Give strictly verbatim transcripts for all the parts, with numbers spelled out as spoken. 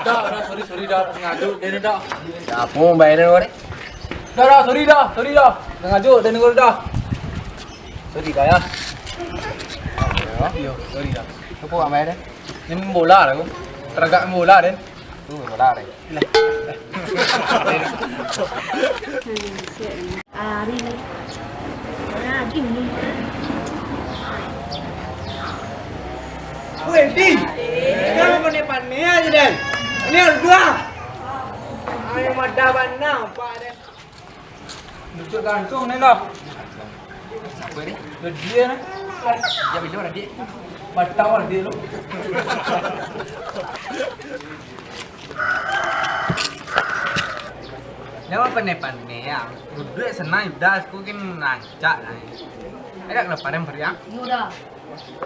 Dah, dah, sorry, sorry, dah, sengaja, dia ni dah. Apo mambayar ko ni? Dah, dah, sorry dah, sorry dah. Sengaja, dia ni dah. Sorry, Kak, ya. Yo, sorry dah. Apo mambayar ko? Ni bola lah ko. Teragak bola, Den. Tu bola, Den. Ari ni. Rajin ni. Weh, Di. Jangan panih-panih aja, Den. Ini harus dua. Ayo, madah bana, Pak, Den. Duduk gantung ni lah. Siapa ni? Dia ni. Dia bila dah, Dik? Batang lah dia tu. Jangan panih-panih, yang duduak senang, udah, aku kan rancak lah. Ada kena panen beriang? Udah.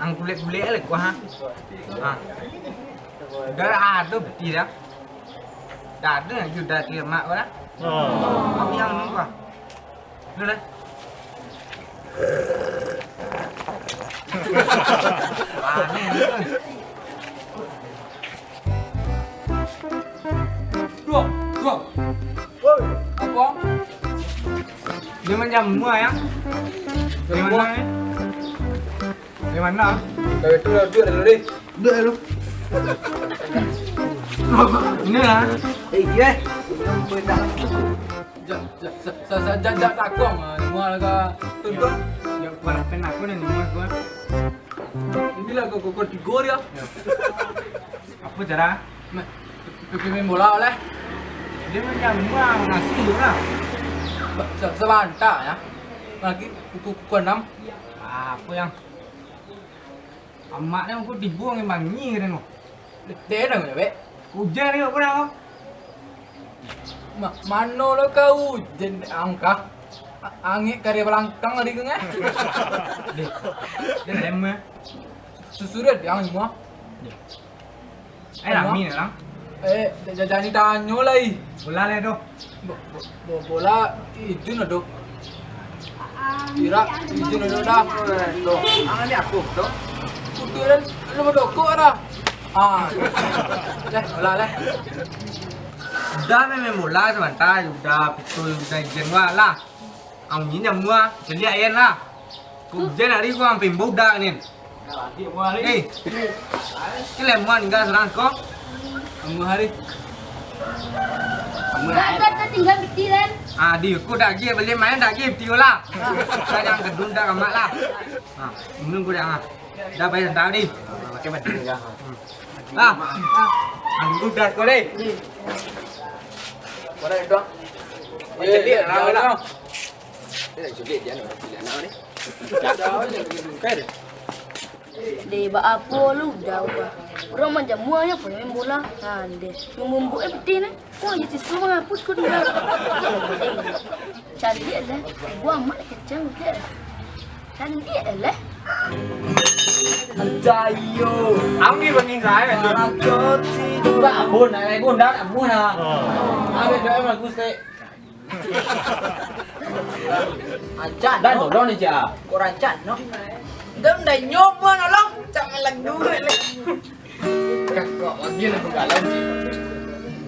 Ang kulik-kulik lah, gua, ha. Ha. Udah ada beti dah. Dah ada, udah di lemak, gua dah. Oh. Kau yang apa? Udah lah. Panen tu. Dua, dua. Woi, apa? Dia macam mua, ya? Dari mana, ni? Dari mana? Dari tu lah, duit dulu, deh. Duit dulu. Ini lah. Eh, iya. Jangan, jangan, jangan, jangan takut, ah, mua lah ka tuntut. Ya, kepala pen aku ni, mua aku. Inilah kau, kau, kau tigo dia. Ya. Apa cara? Ma-, pi-, pi-, main bola oleh. Dia macam mua ngasih tu lah. Ba-, se-, sabanta, ya. Lagi kuku, kuku enam. Apa yang? Amak ni aku tibo angin bangi kata tu. Leteh dah kau jawek. Ujan ni kau pernah kau? Ma-, mano lo kau ujan angkah? A-, angek kari balangkang tadi kau ngah. Deh, dia lama. Susu dia diang semua. Deh. Eh, rami ni, Lang. Eh, ja-, ja-, jangan ditanyo lai. Bola lai tu. Bo-, bo-, bo-, bola izin ado. Irak izin ado dah. Tuh, ang ni aku, tuh. Kutu dan lu bedokok dah. Ah. Dah, bola lah. Udah main bola sabanta, udah betul, udah izin wak lah. Ang ni nyamua, caliak ayan lah. Kok ujan hari ko ang pimbau dak ni. Eh, kelemuan tinggal surang ko. Amua hari. Amua hari. Dah, dah, dah, tinggal beti, Len. Ah, di, ko dak agi, bali main dak agi, beti lah. Dah, jangan gedun dah, kamak lah. Ah, minum ko dah, ah. Dah, bayar dah, di. Pakai baju dah. Hmm. Ah, ah. Ang dah ko, deh. Mana itu? Eh, caliak, dia lah. Dia dah caliak, dia nak caliak anak ni. Deh, bak apo lu udah ubah? Urang manjamuanyo pun main bola. Nah, deh, ngumbumbuk eh pedih ni. Wah, ya siswa mangapus ku tinggal. Eh, caliak lah. Buang mak kecang udah. Caliak lah. Anjayo. Ambil bangin saya. Bak abon, nak naik gondang, nak abon, nak. Oh. Ambil doa bagus, Tek. Rancak, dan no. Tolong ni, Cak. Kok rancak, no? Dam dah nyoba nolong, cak malang duit lagi. Kakak lagi lagu galau, Cik.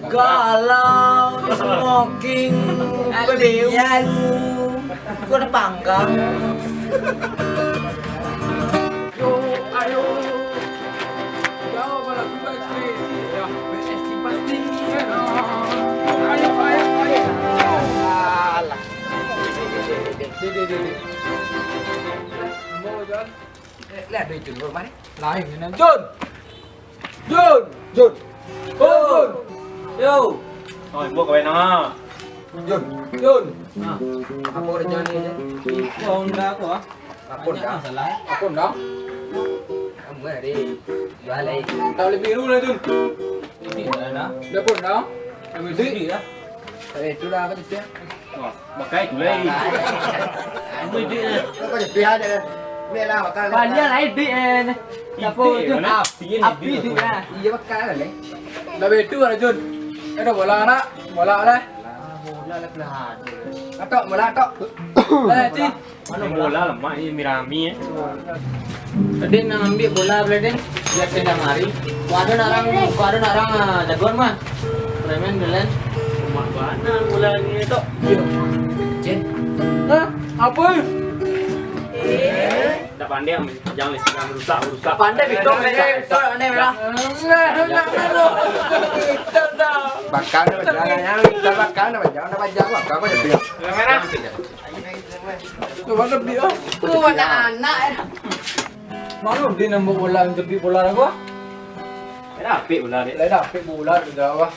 Galau, smoking, beliau. Kau ada panggang. Yo, ayo. Yo, malam juga ekspresi. Ya, ekspresi pasti. Ayo, ayo, ayo. Alah. Dek, dek, dek, dek. Ambo, Jon. Eh, lihat duit Jun, bro, mari. Lain, Jun. Jun! Jun! Oh, Jun! Yo! Oh, ibu kawin ah. Jun! Jun! Ah. Apa kerja ni, Jun? Honda aku ah. Apa Honda? Masalah. Apa Honda? Kamu hari jual lagi. Tak boleh biru lah, Jun. Ini dah. Dah pun dah. Ambil duit. Sedih lah. Eh, itulah apa tu, ya? Wah, pakai tu lagi. Apa duit ni? Apa je pihak dia? Biarlah, bakal. Balian lain duit eh. Apa tu? Api duit lah. Iya, bakal lah ni. Dah betul lah, Jun. Ada bola nak? Bola lah. Bola lah, lah. Atok, bola, atok. Eh, Ci. Mano bola lemak ni, mirami eh. Tadi nak ambil bola boleh deh. Biar saya dah mari. Kok ado nak urang, kok ado nak urang, ah, jagoan mah. Preman, galen. Mak bana bola ni, Tok. Iyo. Jen. Hah? Apo? Ndak pandai, jangan, jangan rusak, rusak. Pandai, Bito, pandai, Bito, pandai, merah. Bakal dah, jangan, jangan, bakal dah, jangan, jangan, bakal dah, jangan. Merah. Tu mana, Bito? Tu mana anak, eh? Mano Din nan bawa bola, jepit bola aku, ah? Lai dapek bola, Dek. Lai dapek bola tu dah, wah.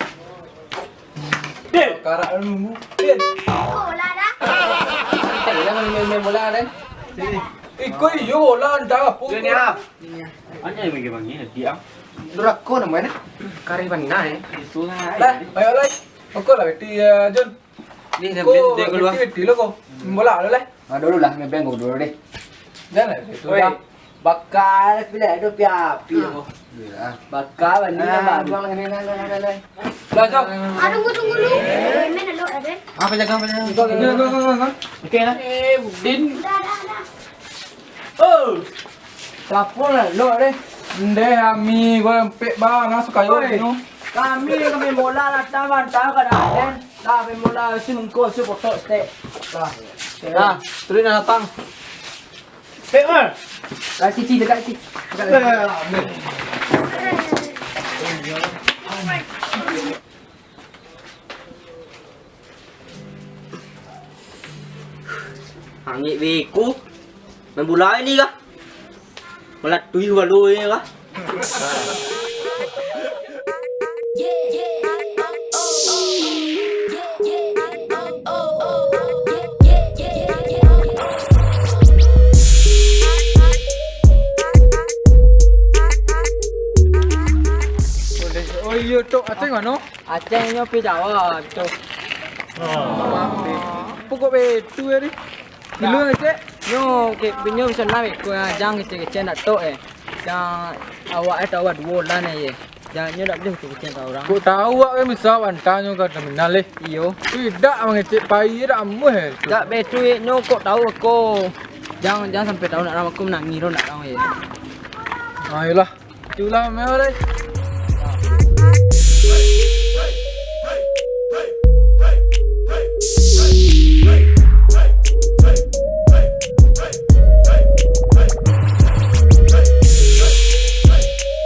Din! Karak lu nunggu. Din! Bola dah. Kita bilang main, main bola, Din. Sini. Iko iyo bola, entah apa. Din, ya. Hanya yang bagi-bagi, Din, ah. Durako namanya. Kari bana, eh. Itulah. Lah, ayo, lah. Aku lah, Beti, ya, Jun. Ni, ko, Beti, Beti, Beti lo ko. Main bola lo, leh. Ah, dulu lah, main bengkok dulu deh. Jangan itu. Oi. Dah. Bakal pilih ado piapi ko. Iyalah. Bakal ni. Ah, lah, Bang. Buang lagi, ni, ni, ni, ni, ni. Lah, Jok. Ah, tunggu, tunggu dulu. Main dulu, Aden. Apa jaga, apa jaga? Go, go, go, go, go. Oke lah. Eh, Udin. Dah, dah, dah. Oh. Sapo lah lo deh. Ndeh, ami, gua empek, Bang, langsung kayo. Oi, no. Kami, kami bola lah, taman, taman, Aden. Lah, main bola, si mengko, si potok, stek. Lah. Lah, tulis dah datang. Pek, Mar. Lah, Cici, dekat, Cici. Dekat, dekat. Angek beko. Main bola ni kah? Malatui balo ni kah? Oh iyo, Tok. Aceh mano? Aceh nyo pi Jawa, Tok. Pokok betu ari. Gilo, Cek. Nyo, ke, nyo bisa naik, ko jang kecek-kecek ndak tok, eh. Jang awak, eh, tahu duo lah ni, ye. Jang nyo ndak boleh kecek-kecek ka urang. Kok tahu awak kan bisa bantanyo ka terminal, eh? Iyo. Tidak mangecek pai dak amuah, eh. Dak betu, eh, nyo kok tahu ko. Jang, jang sampai tahu nak urang, ko manangih ro nak urang, ye. Ayolah. Itulah meh, lai.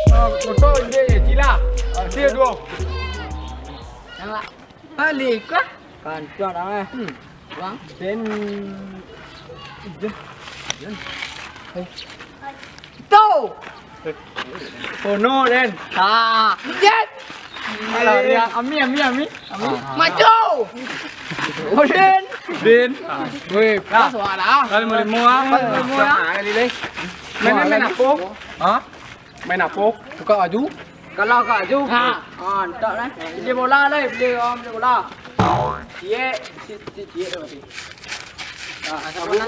Ah, kotor je, je, cila. Ah, sia duo. Nampak? Balik kah? Kantuang dah, eh. Hmm. Bang. Den. Den. Den. Eh. Tu. Oh no, Den. Ah. Den. Alah, ya, ami, ami, ami. Ami. Ah. Maju. Oh, Den. Den. Weh, pas suara. Kali mau limo, ah. Pas limo, ah. Main, main, main apo? Hah? Main apo? Tukar baju? Kalau tukar baju? Ha. Ha, antak lah. Beli bola lah, beli, oh, beli bola. Ciek, si, si ciek tu mati. Ha, sama lah.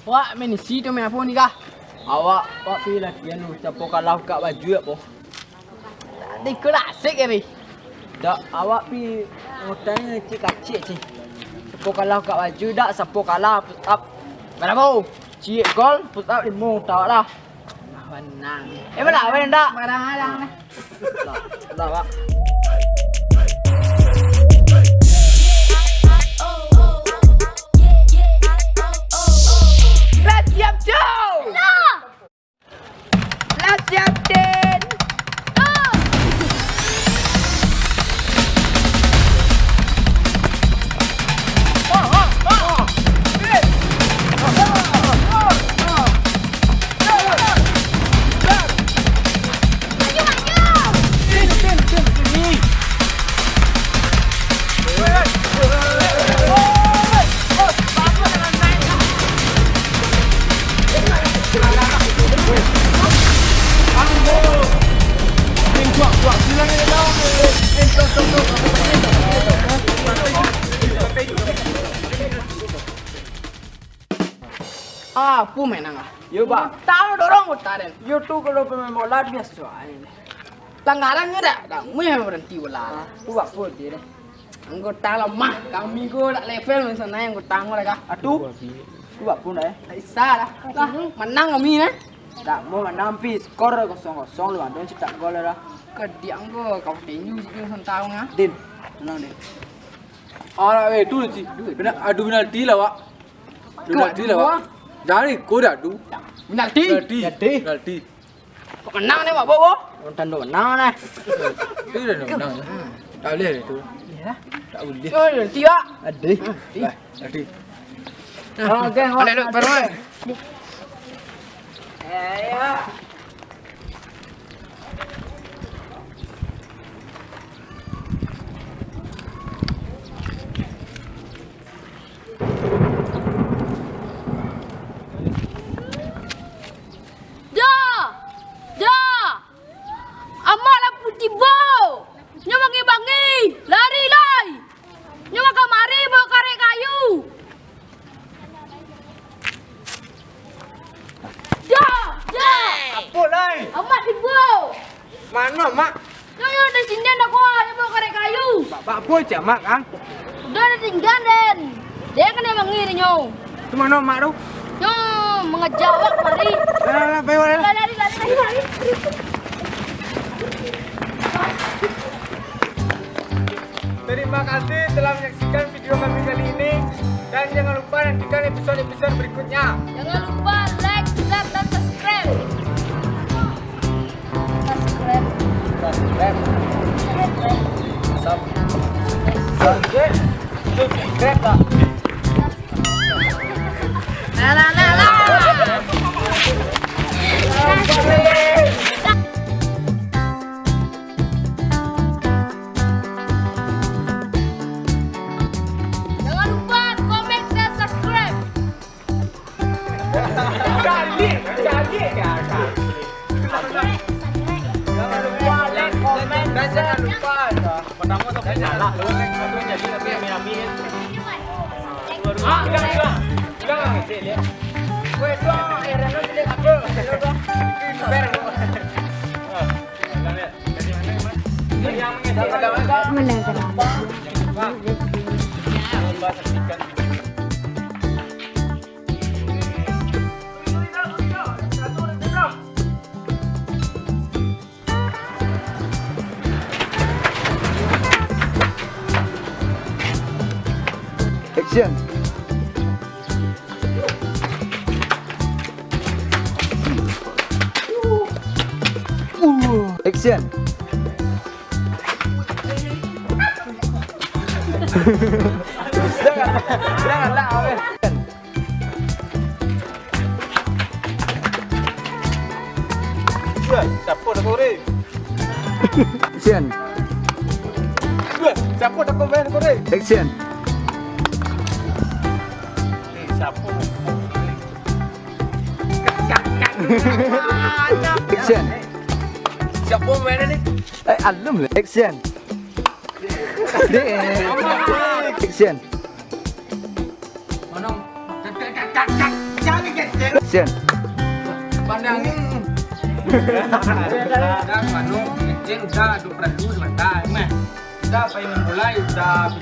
Wak, main isi tu main apo ni kah? Awak, wak pi latihan tu, siapo kalah tukar baju apo? Tadi ko lah asik ya, Pi. Dak, awak pi ngutang ni kacik-kacik, cik. Siapo kalah tukar baju dak, siapo kalah push up. Berapa? Ciek gol, push up limo, tawak lah. Menang. Eh, menang, menang dak? Menang, menang. Lah, lah, Pak. Lah siap, Cok! Lah siap, Den! Ah, apo main angah? Yo, Pak. Tahu dorong bola, Den. Yo tu kalau pemain bola biaso ae. Pelanggaran ni dak, dak meh baranti bola. Aku buat apa dia deh? Anggota lamah, kami ko dak level macam mana anggota ko dah kah? Atu, aku buat apa dah, eh? Tak bisa dah. Lah, menang kami, eh. Tak mau manampi skor kosong kosong lu, ado cetak gol dah. Kadiak ko, kau tinju situ santang ah. Din, tenang, Din. Alah, eh, tu, Ci. Bena-, adu penalti lah, Wak. Adu penalti lah, Wak. Jadi, ko dah adu. Penalti? Penalti. Jadi. Penalti. Kok menang ni, Wak Bowo? Tando menang lah. Itu dah menang. Tak boleh itu. Iya. Tak boleh. Oh, penalti, Wak. Aduh. Penalti. Lah, penalti. Oh, geng, Wak. Boleh, Luk, baru, eh. Eh, ya. Dah! Dah! Amak lah tibo! Nyo bangi-bangi! Lari lai! Nyo ka kamari bawa karek kayu! Dah! Dah! Apo lai? Amak tibo! Mano, Mak? Nyo, nyo, di sini ado ko, nyo bawa karek kayu. Ba-, ba-, apo cak, Mak, ah? Udah, udah tingga, Den. Dia kan emang iri nyo. Itu mano, Mak, tu? Nyo, mengejar awak kemari. Lah, lah, lah, pai, pai, lah. Lari, lari, lari, lari. Terima kasih telah menyaksikan video kami kali ini. Dan jangan lupa nantikan episode-episode berikutnya. Jangan lupa like, share, dan subscribe. Subscribe. Subscribe. Sub-, subscribe. Subscribe, Pak. Lah, lah, lah, lah. Jangan lupa komen dan subscribe. Cari, cari, ya, cari. Jangan lupa like, komen, dan jangan lupa, ya. Pertama tu salah. Jadi, tapi kami amin. Ah, ulang, ulang. Ulang, ulang. Weh, tu, eh, Reno, dia apa? Itu super. Ah, ulang, ya. Menang, tenang. Action. Action. Jangan, jangan lah, weh. Wah, siapa dah korek? Action. Wah, siapa dah korek, korek? Action. Eh, siapa? Action. Siapa main ni? Eh, alun lah. Action. Dek. Action. Mana? Action. Pandang ni. Dah, mano? Dia udah dua perahu sebentar, mah. Udah, pai main bola, udah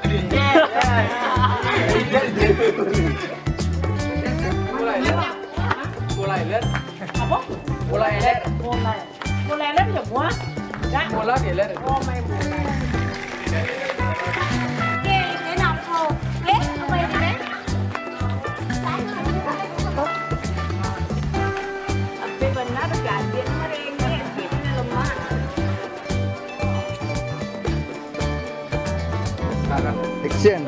pintu. Bola iler. Bola iler. Apa? Bola iler. Bola. Bola iler je buah. Enggak. Bola iler. Oh, main bola. Eh, enak, bro. Eh, apa ini, eh? Tapi benar, gadis merengek, gadis lemak. Action.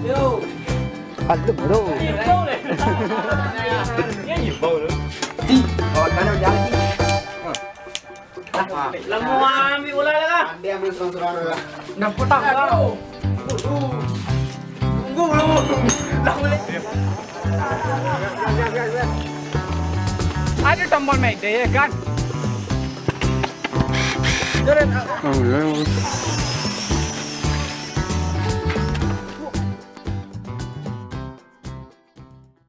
Yo. Alun, bro. Di, kawan-kawan, jangan. Lah, mau ambil bola lah, kah? Dia ambil surang-surang dulu lah. Nampak tak, bro? Tunggu dulu. Lah, boleh. Ada tombol media, ya kan? Jalan. Oh, ya.